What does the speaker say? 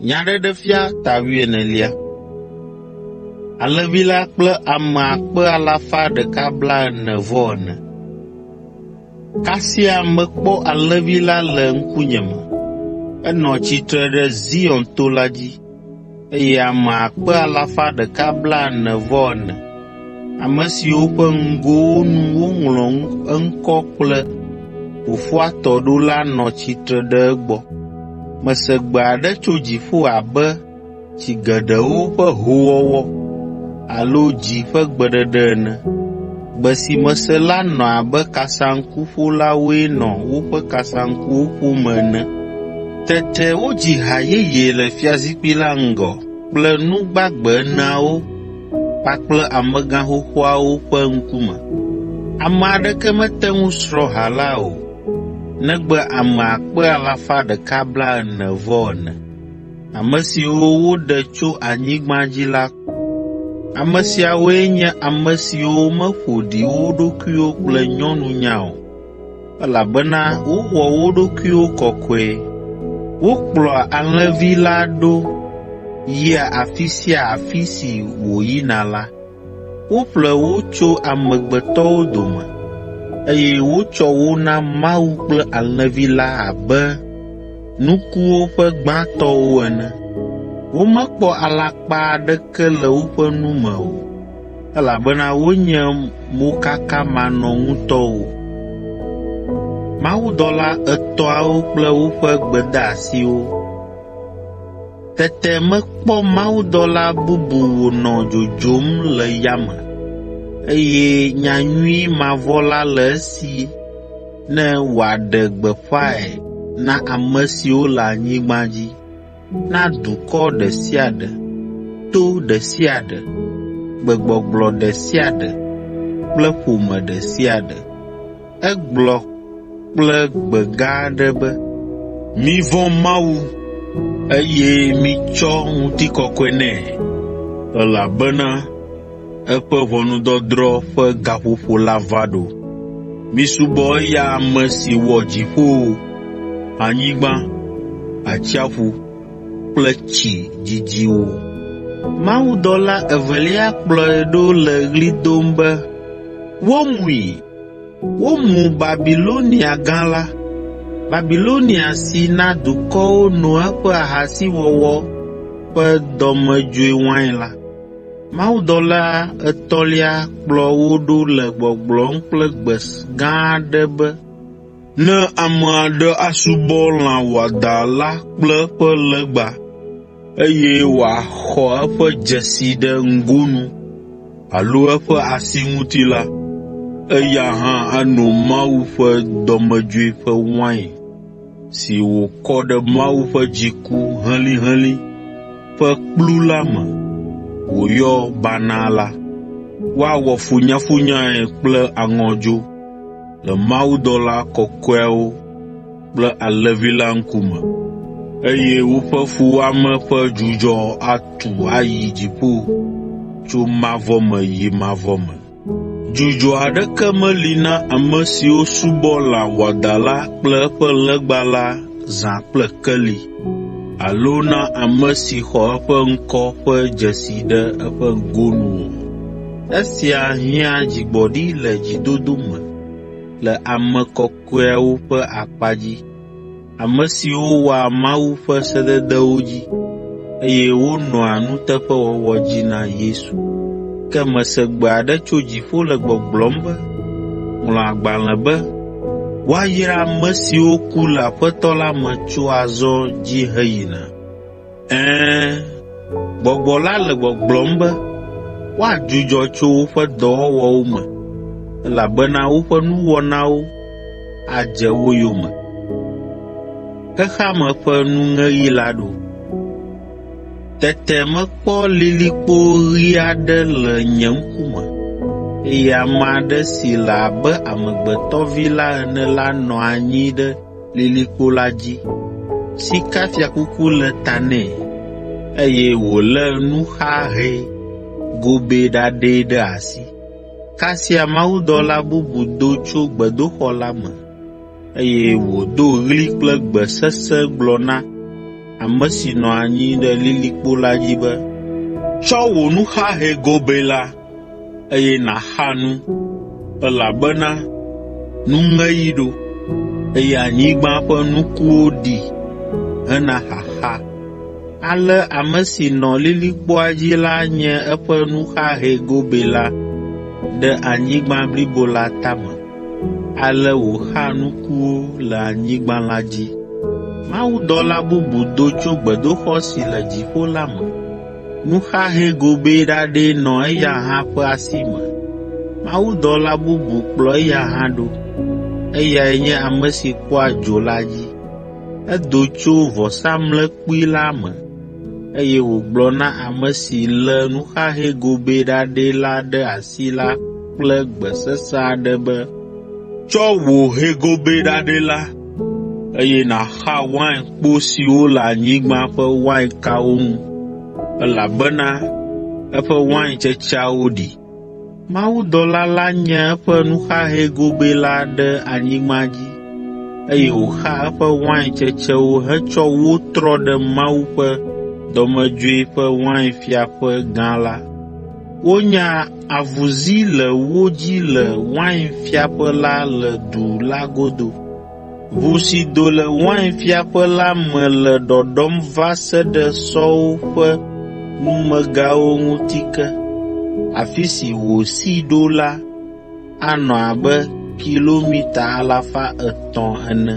Nyaɖeɖefia ta wuienelia. Alẽvi la kple ame akpe alafa ɖeka blaene-vɔ-ene. Kasia mekpɔ Alẽvi la le ŋkunye me. Enɔ tsitre ɖe Zion to la dzi, eye ame akpe alafa ɖeka blaene-vɔ-ene, ame siwo ƒe ŋgowo nu woŋlɔ eŋkɔ kple Fofoa tɔ ɖo la nɔ tsitre ɖe egbɔ. Mese gbe aɖe tso dziƒo abe tsi geɖewo ƒe hoowɔwɔ alo dzi ƒe gbeɖeɖe ene. Gbe si mese la nɔ abe kasaŋkuƒolawoe nɔ woƒe kasaŋkuwo ƒom ene. Tete wodzi ha yeye le fiazikpui la ŋgɔ kple nu gbagbe eneawo kpakple amegã xoxoawo ƒe ŋkume. Ame aɖeke mete ŋu srɔ̃ ha la o, negbe ame akpe alafa ɖeka blaene-vɔ-ene, ame siwo woɖe tso anyigba dzi la. Ame siawoe nye ame siwo meƒo ɖi wo ɖokuiwo kple nyɔnunya o, elabena wowɔ wo ɖokuiwo kɔkɔe. Wokplɔa Alẽvi la ɖo yia afi sia afi si wòyina la. Woƒle wo tso amegbetɔwo dome, eye wotsɔ wo na Mawu kple Alẽvi la abe nukuwo ƒe gbãtɔwo ene. Womekpɔ alakpa aɖeke le woƒe nu me o, elabena wonye mokakamanɔŋutɔwo. Mawudɔla etɔ̃awo kple woƒe gbedeasiwo. Tete mekpɔ mawudɔla bubu wònɔ dzodzom le yame, eye nyanyui mavɔ la le esi ne wòaɖe gbeƒãe na ame siwo le anyigba dzi, na dukɔ ɖe sia ɖe, to ɖe sia ɖe, gbegbɔgblɔ ɖe sia ɖe kple ƒome ɖe sia ɖe. Egblɔ kple gbe gã aɖe be, “Mivɔ̃ Mawu, eye mitsɔ ŋutikɔkɔe nɛ, elabena eƒe ʋɔnudɔdrɔ̃ ƒe gaƒoƒo la va ɖo. Misubɔ eya ame si wɔ dziƒowo, anyigba, atsiaƒu kple tsi dzidziwo.” Mawudɔla evelia kplɔe ɖo le ɣli dom be, “Womui! Womu Babilonia gã la, Babilonia si na dukɔwo no eƒe ahasiwɔwɔ ƒe dɔmedzoe wain la.” Mawudɔla etɔ̃lia kplɔ wo ɖo le gbɔgblɔm kple gbe gã aɖe be, “Ne ame aɖe asubɔ lã wɔadã la kple eƒe legba, eye wòaxɔ eƒe dzesi ɖe ŋgonu alo eƒe asi ŋuti la, eya hã ano Mawu ƒe dɔmedzoe ƒe wain si wòkɔ ɖe Mawu ƒe dziku helĩhelĩ ƒe kplu la me wòyɔ banaa la. Woawɔ funyafunyae kple aŋɔdzo le mawudɔla kɔkɔeawo kple Alẽvi la ŋkume, eye woƒe fuwɔame ƒe dzudzɔ atu ayi dziƒo tso mavɔ me yi mavɔ me. Dzudzɔ aɖeke meli na ame siwo subɔ lã wɔadã la kple eƒe legba la zã kple keli alo na ame si xɔ eƒe ŋkɔ ƒe dzesi ɖe eƒe ŋgonu o. Esia hiã dzigbɔɖi le dzidodo me le ame kɔkɔeawo ƒe akpa dzi, ame siwo wɔa Mawu ƒe sededewo dzi, eye wonɔa nuteƒewɔwɔ dzi na Yesu. Ke mese gbe aɖe tso dziƒo le gbɔgblɔm be, “Ŋlɔ agbalẽ be, woayra ame siwo ku le Aƒetɔ la me tso azɔ dzi heyina.” Ɛ̃, Gbɔgbɔ la le gbɔgblɔm be woadzudzɔ tso woƒe dɔwɔwɔwo me, elabena woƒe nuwɔnawo adze wo yome. Xexea me ƒe nuŋeɣi la ɖo. Tete mekpɔ lilikpo ɣi aɖe le nye ŋkume, eye ame aɖe si le abe Amegbetɔ Vi la ene la nɔ anyi ɖe lilikpo la dzi. Sikafiakuku le ta nɛ, eye wòlé nuxahɛ gobɛ ɖaɖɛ ɖe asi. Kasia mawudɔla bubu do tso gbedoxɔ la me, eye wòdo ɣli kple gbe sesẽ gblɔ na ame si nɔ anyi ɖe lilikpo la dzi be, “Tsɔ wò nuxahɛ gobɛ la, eye nàxa nu, elabena nuŋeɣi ɖo, eye anyigba ƒe nukuwo ɖi hena xaxa.” Ale ame si nɔ lilikpoa dzi la nye eƒe nuxahɛ gobɛ la ɖe anyigba blibo la tame, ale wòxa nukuwo le anyigba la dzi. Mawudɔla bubu do tso gbedoxɔ si le dziƒo la me. Nuxahɛ gobɛ ɖaɖɛ nɔ eya hã ƒe asi me. Mawudɔla bubu kplɔ eya hã ɖo. Eyae nye ame si kpɔa dzo la dzi. Edo tso vɔsamlekpui la me, eye wògblɔ na ame si lé nuxahɛ gobɛ ɖaɖɛ la ɖe asi la kple gbe sesẽ aɖe be, “Tsɔ wò hɛ gobɛ ɖaɖɛ la, eye nàxa wainkpo siwo le anyigba ƒe wainkawo ŋu, elabena eƒe waintsetseawo ɖi.” Mawudɔla la nye eƒe nuxahɛ gobɛ la ɖe anyigba dzi, eye wòxa eƒe waintsetsewo hetsɔ wo trɔ ɖe Mawu ƒe dɔmedzoe ƒe wainfiaƒe gã la. Wonya avuzi le wo dzi le wainfiaƒe la le du la godo. Ʋu si do le wainfiaƒe la me le ɖɔɖɔm va se ɖe sɔwo ƒe numegawo ŋuti ke. Afi si wòsi ɖo la anɔ abe kilomita alafa etɔ̃ ene.